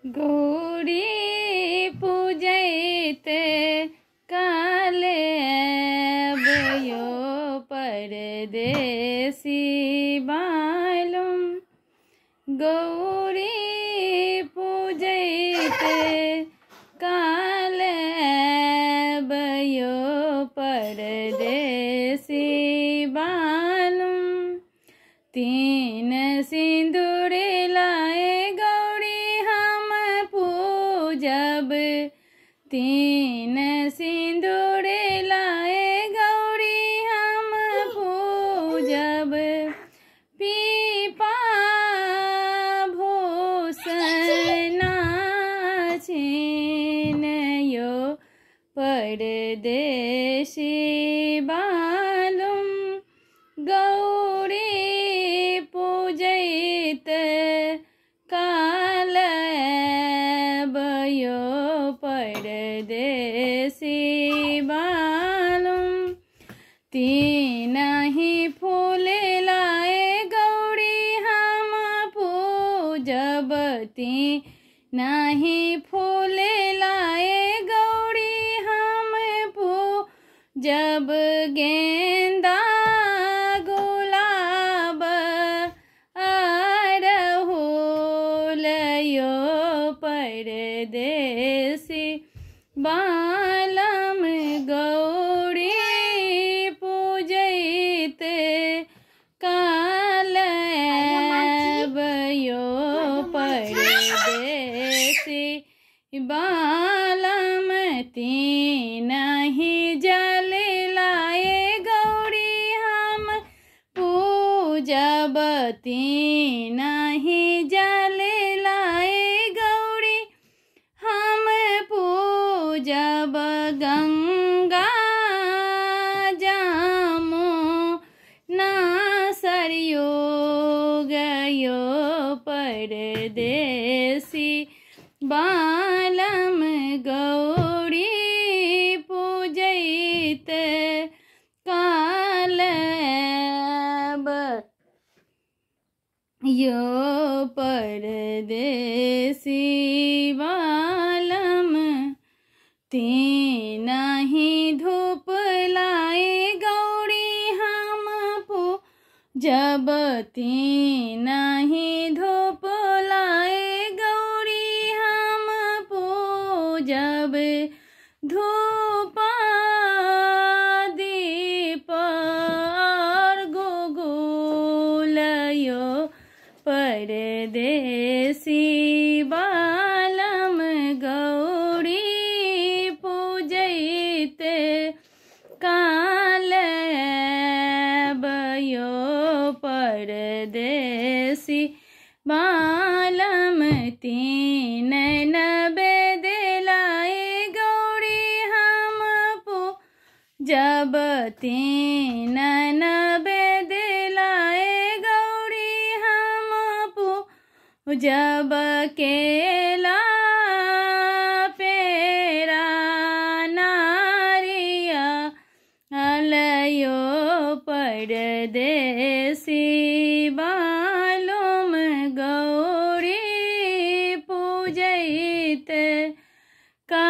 गौरी पूजैत काल आयब यो परदेसी बालम। गौरी पूजैत काल आयब यो परदेसी बालम। तीन सिंदूर लाए गौरी हम पूजब। तीन सिंदूर लाए गौरी हम पूजब। पीपा भूषण छीन यो परदेसी बालम। गौरी पूजैत काल आयब यो परदेसी बालम। तीन ही फूल लाए गौरी हम पूजब। तीन ही फूल लाए गौरी हम पूजब। गेंदा गुलाब अड़हुल यो परदेसी बालम। गौरी पूजैत काल आयब यो परदेसी बालम। तीन ही जल लाए गौरी हम पूजब। तीन ही जल लाए गौरी हम पूजब। गंगा जामुना सरयू गयो परदेसी बालम। गौरी पूजैत काल आयब यो परदेसी बालम। तीन ही धूप लाए गौरी हम पूजब। तीन ही धूप लाए गौरी हम पूजब। धूप दीप और गोगुल यो परदेसी बालम। गौरी पूजैत काल आयब यो परदेसी बालम। तीन नवेद लाए गौरी हम पूजब। तीन नवेद लाए गौरी हम पूजब। केला पेरा नारिया अलयो परदेसी बालम। गौरी पूजैत का